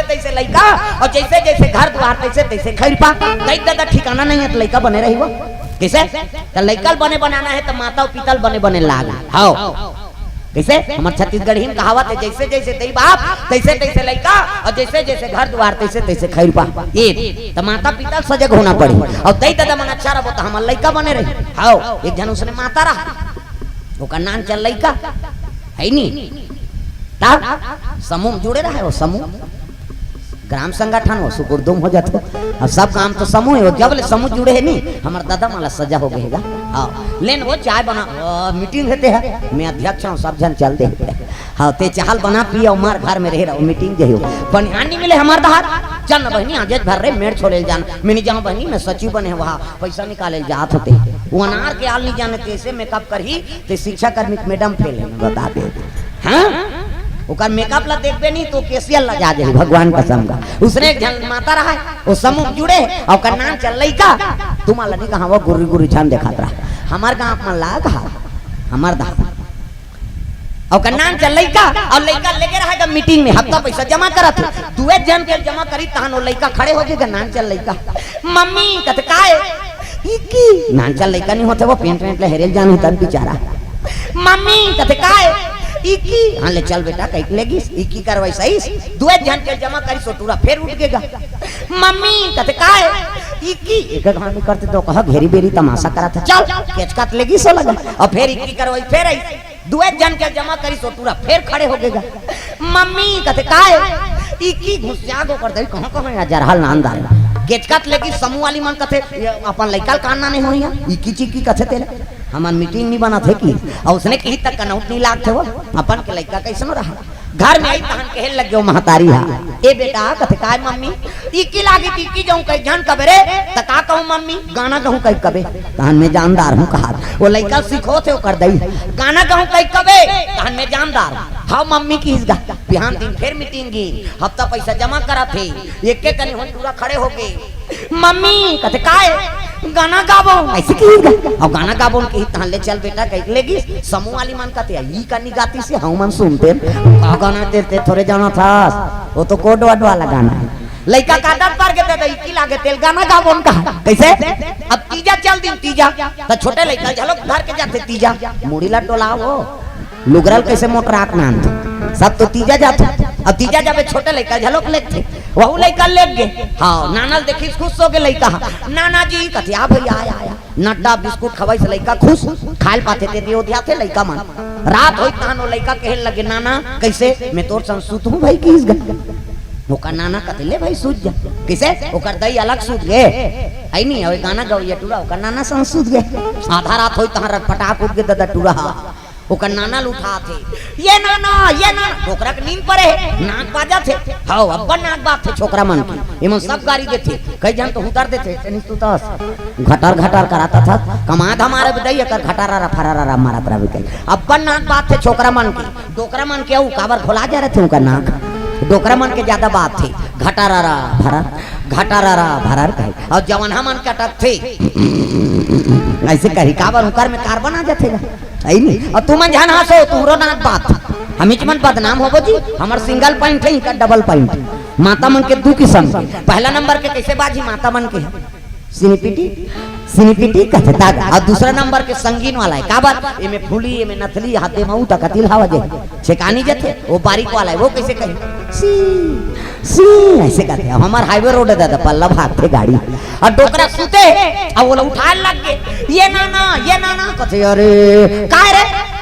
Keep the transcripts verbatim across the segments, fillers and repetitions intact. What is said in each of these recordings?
तैसे लइका, अउ जइसे जइसे घर दुवार तइसे तइसे खइरपा। दई ददा ठिकाना नइ हे त लइका बने रही वो। कइसे? त लइका ल बने बनाना हे त माता अउ पिता ल बने बने लाग। हव। कइसे? हमर छत्तीसगढ़ी म कहावत हे, जइसे जइसे दई बाप तइसे तइसे लइका, अउ जइसे जइसे घर दुवार तइसे तइसे खइरपा। ए, त माता पिता ल सजग होना पड़ही। अउ दई ददा मन अच्छा रहिबो त हमर लइका बने रही। हव, एक झन उसने माता रहा, ओकर नान चल लइका, हे नी? तब समूह म जुड़े रहे वो, समूह, ग्राम संगठन वो, सुकुरदुम हो जाथे। अब सब काम तो समूह हे वो, जब ले समूह जुड़े हे नी, हमर ददा मन ला सजा हो गे हे गा। हव, लेन वो चाय बना, वो मीटिंग हे ते हे, मैं अध्यक्ष हंव, सब झन चल दे। हव, ते चाय ल बना, पी अउ मार, घर में रहे रहो, मीटिंग जाही वो। बनिहार नी मिले हमर डहर, चल न बहिनी, आजेच भर रे, मेड़ छोले ल जान, मैं नी जांव बहिनी, मैं सचिव बने हंव वहाँ, पइसा निकाले ल जात हों ते। वो अनार के आल नी जाने, तइसे मेकअप करही, ते शिक्षा कर्मी के मैडम फेल हे, मैं बता दे। हाँ? ओकर मेकअप ला देखबे नी त ओ केसियर ला जा जाही, भगवान कसम का। उसने एक झन माता रहा हे, वो समूह जुड़े हे, अउ ओकर नान चल लइका, तुमन ला नी कहावों, गुर्री गुर्री झन देखात रहा। हमर गांव म ला कहा, हमर दा, अउ ओकर नान चल लइका, अउ लइका लेगे रहा हे मीटिंग में, हफ्ता पइसा जमा करत हे, दुए झन के जमा करिस तहन वो लइका खड़े हो गे गा, नान चल लइका। मम्मी, कथे काय? इक्की। नान चल लइका नी होथे वो, पेंट वेंट ला हेरे ल जान हे तब बिचारा। मम्मी, कथे काय? इक्की। हाँ, ले चल बेटा, कहिके लेगिस, इक्की करवाइस, सही। दुए झन के जमा करिस, ओ टूरा फेर उठ गे गा। मम्मी, कथे काय? इक्की। एक घानी करथे त ओ कहा घेरी बेरी तमाशा करत हे। चल, केचकत लेगिस ओ लगा। अउ फेर इक्की करवाइस, फेर आइस। दुए झन के जमा करिस, ओ टूरा फेर खड़े हो गे गा। मम्मी, कथे काय? इक्की। घुसिया गे ओकर दई, कहाँ कहाँ हे जरहल नानदार। केचकत लेगिस, समूह वाली मन कथे, ये अपन लइका ल कान नाने होही, इक्की चिक्की कथे तेला। हमर मीटिंग नी बनत हे कि? अउ उसने कहिस त कनउत नी लागथे वो। अपन के लइका कइसनो रहा। घर में आइस तहन कहे लगे वो महतारी हा, ए बेटा, कथे काय मम्मी? इक्की लागे त इक्की जाहूं कहिके झन कबे रे, त का कहूं मम्मी? गाना गाहूं कहिके कबे। तहन मैं जानदार हंव कहात। वो लइका सिखोथे ओकर दई, गाना गाहूं कहिके कबे, तहन मैं जानदार हंव। हव मम्मी किहिस गा। बिहान दिन फेर मीटिंग गिस, हफ्ता पइसा जमा करत हे, एके कनी होन टूरा खड़े हो गे। मम्मी, कथे काय? गाना गाबो। अइसे किहिस गा। अउ गाना गाबो किहिस, तहन ले चल बेटा कहिके लेगिस। समूह वाली मन कथे, ई का नी गातिस हे, हमन सुनतेन। का गाना तें, तें थोरे जानत हस, वो तो कोड वर्ड वाला गाना हे। लइका का आदत पर गे ददा, इक्की लागे तेला गाना गाबो कहा। कइसे? अब तीजा चल दिन तीजा, त छोटे लइका घलो धर के जाथे तीजा, मुड़ी ला डोलावो। लुगरा ल कइसे मोटरात नानथे। सब तो तीजा जाथे। अब तीजा जाबे छोटे लइका घलो लेगथे। वहू लइका लेग गे। हव, नाना ल देखिस खुश हो गे लइका ह। नाना जी कथे, आ भइया, आया, आया। नड्डा बिस्कुट खवाइस लइका खुश। खाय ल पाथे ते दे ओ दियाथे लइका मन। रात होइस तहन ओ लइका कहे लगे, नाना, कइसे? मैं तोर संग सुतहूं भई किहिस गा। ओकर नाना कथे, ले भई सुत जा। कइसे? ओकर दई अलग सुत गे। हे नी, अउ गाना गवइया टूरा, ओकर नाना संग सुत गे। आधा रात होइस तहन रटपटाक उठ गे ददा टूरा ह। ओकर नाना ल उठाथे, ये नाना, ये नाना, डोकरा के नींद परे हे, नाक बाजथे। हव, अब्बड़ नाक बाजथे छोकरा मन के, एमन सब गारी देथे, कई झन तो हुतर देथे, "तेनी सुतस, घटर घटर करात हस, कमा धमारे बदई, एकर घटरारा फरारारा मारत रहिबे कई।" अब्बड़ नाक बाजथे छोकरा मन के, डोकरा मन के अउ काबर भोला जा रहिथे उंकर नाक, डोकरा मन के जादा बाजथे, घटरारा फरार, घटरारा फरार कहे, अउ जवनहा मन के अटकथे, अइसे कही, काबर उंकर में कार्बन आ जाथे गा। हे नी? अउ तुमन झन हंसो, तुंहरो नाक बात। हमीच मन बदनाम होबो जी, हमर सिंगल पॉइंट हे, इनकर डबल पॉइंट। माता मन के दू किसम के। पहला नंबर के कइसे बाजही माता मन के? सिनिपिटी, सिनिपिटी कथे ता गा। अउ दूसरा नंबर के संगीन वाला हे। काबर? एमे फूली, एमे नथली, हाथे म उता कतिल हवा जे। छेकानी जथे, वो बारीक वाला हे, वो कइसे कही? सी, सी, अइसे कथे। अब हमर हाईवे रोड हे ददा, पल्ला भागथे गाड़ी। अउ डोकरा सुते हे, अउ ओला उठाय लग गे। ये नाना, ये नाना, कथे, अरे, काय रे?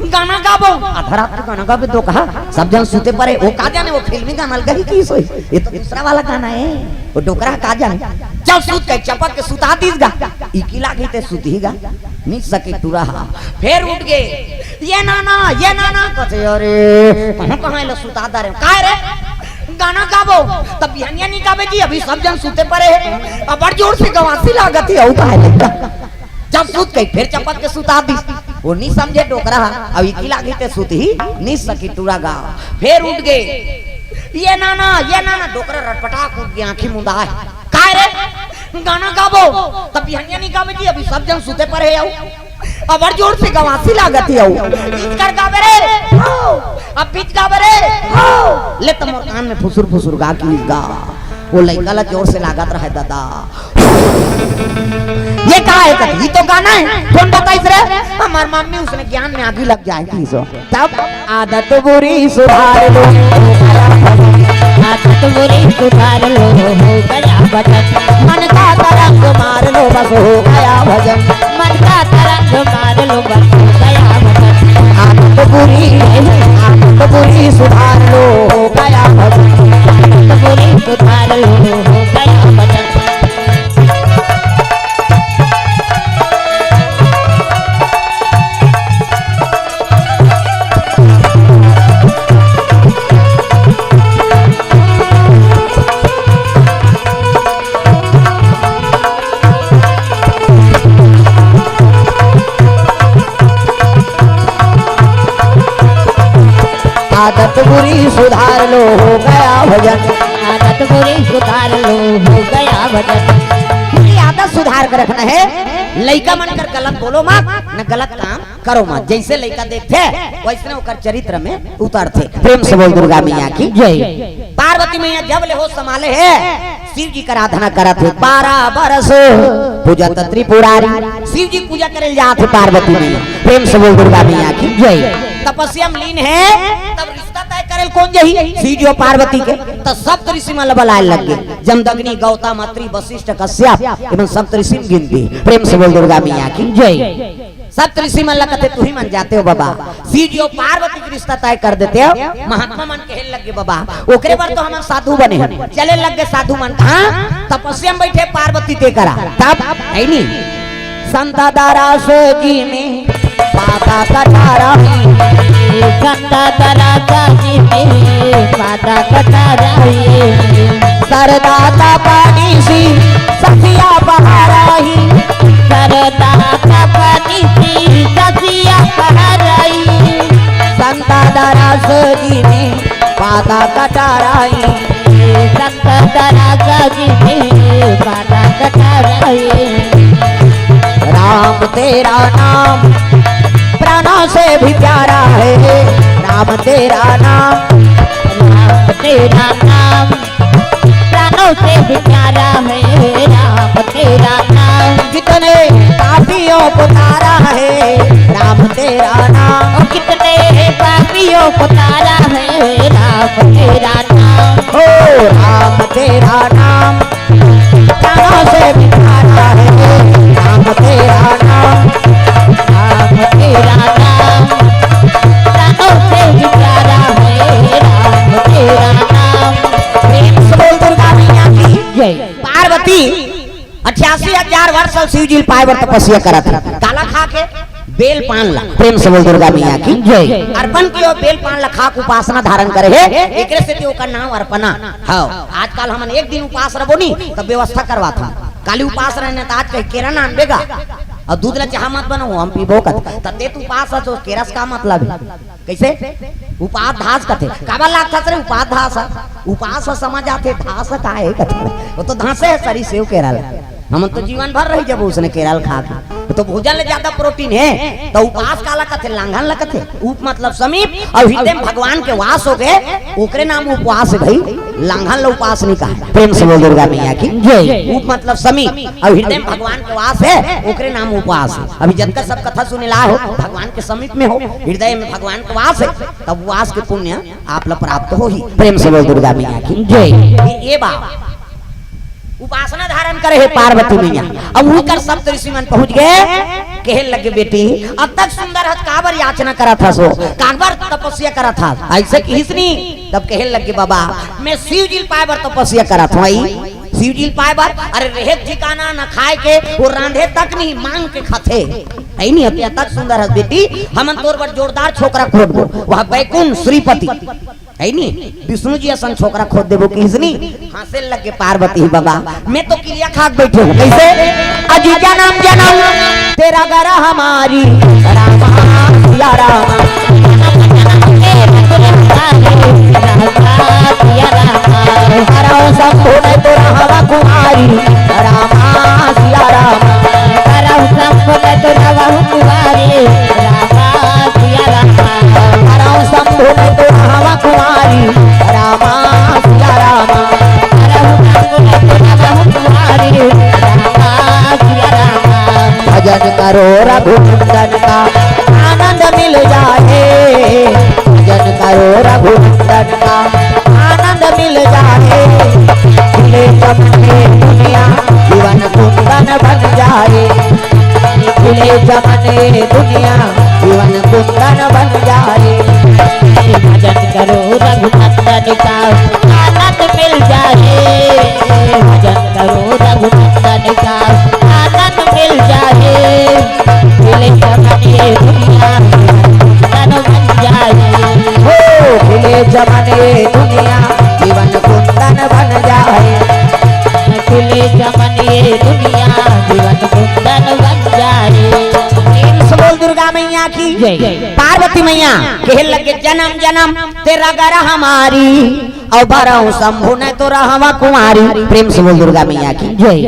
गाना गाबो। आधा रात के गाना गाबे डोकरा, सब झन सुते परे, वो का जाने, वो फिल्मी गाना ल गाही कि सोई। ये तो दूसरा वाला गाना हे, वो डोकरा का जाने। चल सुत के, चपक के सुता दिस गा। इकी लागी ते सुतही गा। नी सके टूरा हा। फेर उठ गे। ये नाना, ये नाना, कथे, अरे, कहाँ, कहाँ एला सुता डारे? काय रे? गाना गाबो। त बिहनिया नी गाबे जी, अभी सब झन सुते परे हे। अब्बड़ जोर से गवासी लागत हे, अउ काय लइका। जब सुत गई, फेर चपक के सुता दिस। वो नी समझे डोकरा हा, अउ इकी लागी ते सुतही नी सकी टूरा गा। फेर उठ गे। ये नाना, ये नाना, डोकरा रटपटाक उठ गे, आँखी मुंदाय। काय रे? गाना गाबो, त बिहनिया नी गाबे जी, अभी सब झन सुते परे हे अउ। अबर जोर से गवासी लागत हे। अउ बीच कर गाबे रे। अब बीच गाबे रे। ले त मोर कान में फुसुर फुसुर गा की गा। वो लइका ला जोर से लागत रहे, दादा। ये का हे कथे? ये तो गाना हे। कौन बताइस रे? हमर मम्मी, उसने ज्ञान में आगी लग जाए की सो। तब आदत बुरी सुधार लो, हो गया भजन। आदत बुरी सुधार लो, हो गया भजन। मन का तरंग मार लो, बस हो गया भजन। मन का तरंग मार लो, बस हो गया भजन। आदत बुरी, आदत बुरी सुधार लो, हो गया भजन। आदत बुरी सुधार लो, हो गया भजन। आदत बुरी सुधार लो, हो गया भजन। आदत बुरी सुधार लो, हो गया भजन। ये आदत सुधार के रखना हे। लइका मन कर गलत बोलो मत, न गलत काम करो मत। जइसे लइका देखथे, वइसने ओकर चरित्र में उतरथे। प्रेम से बोल दुर्गा मैया की जय। पार्वती मैया जब ले होश संभाले हे, शिव जी कर आराधना करत हे। बारह बरस पूजत त्रिपुरारी, शिव जी पूजा करे ल जात हे पार्वती मैया। प्रेम से बोल दुर्गा मैया की जय। तपस्या में लीन हे, तब रिश्ता तय करे ल कोन जही? शिव जी अउ पार्वती के। त सप्त ऋषि मन ल बलाए लग गे, जमदग्नि, गौतम, अत्रि, वशिष्ठ, कश्यप, एमन सप्त ऋषि में गिनती। प्रेम से बोल दुर्गा मैया की जय। सप्त ऋषि मन ला कथे, तुही मन जाते हो बाबा, शिव जी अउ पार्वती के रिश्ता तय कर देते हो, महात्मा मन कहे लग गे बाबा, ओकरे बर तो हमन साधु बने हन। चले लग गे साधु मन, हाँ, तपस्या में बैठे पार्वती ते करा, तब हे नी, संत दरस जी में पाता कटारा, संत दरस जी में पाता कटारा, सरदा तपनी सी सखिया बहराई। सरदा तपनी सी सखिया बहराई। संत दरस जी में पादा कटाराई। संत दरस जी में पादा कटाराई। राम तेरा नाम प्राणों से भी प्यारा है। राम तेरा नाम, राम तेरा नाम प्राणों से भी प्यारा है। राम तेरा नाम कितने पापियों को तारा है। राम तेरा नाम कितने पापियों को तारा है। राम तेरा नाम, ओ राम तेरा नाम प्राणों से भी प्यारा है। राम तेरा नाम, राम तेरा नाम प्राणों से भी प्यारा है। राम तेरा नाम। प्रेम से बोल दुर्गा मैया की जय। पार्वती अठासी हजार वर्ष अउ शिव जी ल पाए बर तपस्या करत हे। काला खा के? बेल पान ला। प्रेम से बोल दुर्गा मैया की जय। अर्पण कियो बेल पान ला खा के उपासना धारण करे हे, एकरे सेती ओकर नाम अर्पणा। हाँ, आजकल हमन एक दिन उपास रबो नी, तब व्यवस्था करवात हन। काली उपास रहने त आज कहीं केरा नान बेगा, अउ दूध ला चाह मत बनाओ, हम पीबो कथे। त ते तो उपास हस, केरा से का मतलब हे? कइसे? उपास धास कथे। काबर लागथस रे उपास धास? उपास ह समझ आथे, धास का हे कथे। वो तो धासे हे सरी सेव केरा ल। हमन तो जीवन भर रहि जबो उसने केरा ल खा के। वो तो भोजन ले जादा प्रोटीन हे। त उपास काला कथे? लांघन ल कथे। उप मतलब समीप, अउ हृदय में भगवान के वास हो गे, ओकरे नाम उपवास हे भई। लांघन ल उपास नइ कहे। प्रेम से बोल दुर्गा मैया की जय। उप मतलब समीप, अउ हृदय में भगवान के वास हे, ओकरे नाम उपवास हे। अभी जतका सब कथा सुने ला हो, भगवान के समीप में हो, हृदय में भगवान के वास हे, तब वास के पुण्य आप ला प्राप्त होही। प्रेम से बोल दुर्गा मैया की जय। ये, ये बात उपासना धारण करे हे पार्वती मैया। अब उही कर सप्त ऋषि मन पहुंच गे, कहे लगे, "बेटी, अतक सुंदर हस, काबर याचना करत हस हो, काबर तपस्या करत हस?" अइसे किहिस नी, तब कहे लगे, "बाबा, मैं शिव जी ल पाए बर तपस्या करत हंव।" शिव जी ल पाए बर, अरे, रहे ठिकाना न खाए के, वो रांधे तक नहीं, मांग के खाथे। हे नी, अतक सुंदर हस बेटी, हमन तोर बर जोरदार छोकरा खोजबो, वह बैकुंठ श्रीपति। हे नी, विष्णु जी असन छोकरा खोज देबो किहिस नी। हांसे लगे पार्वती, "बाबा, मैं तो किरिया खा के बैठे हंव।" कइसे? "अजी जनम जनम तेरा गरह मारी, रामा सिया रामा।" "हरव शंभु मैं तो रहवा कुमारी, रामा सिया रामा।" "हरव शंभु मैं तो रहवा कुमारी, रघुनंदन का आनंद मिल जाए। भजन करो रघुनंदन का आनंद मिल जाए। खिले चमन ये दुनिया जीवन कुंदन बन जाए। खिले चमन ये दुनिया जीवन कुंदन बन जाए। भजन करो रघुनंदन का आनंद मिल जाए। भजन करो रघुनंदन का आनंद मिल जाए। खिले चमन ये दुनिया कुंदन बन जाए। हो खिले चमन ये दुनिया जीवन कुंदन बन जाए। खिले चमन ये दुनिया जीवन कुंदन बन जाए। प्रेम से बोल दुर्गा मैया की जय। पार्वती मैया कहे लगे, जन्म जन्म तेरा गर हमारी, और बरहूं शंभु ने तो रहवा कुमारी। प्रेम से बोल दुर्गा मैया की जय।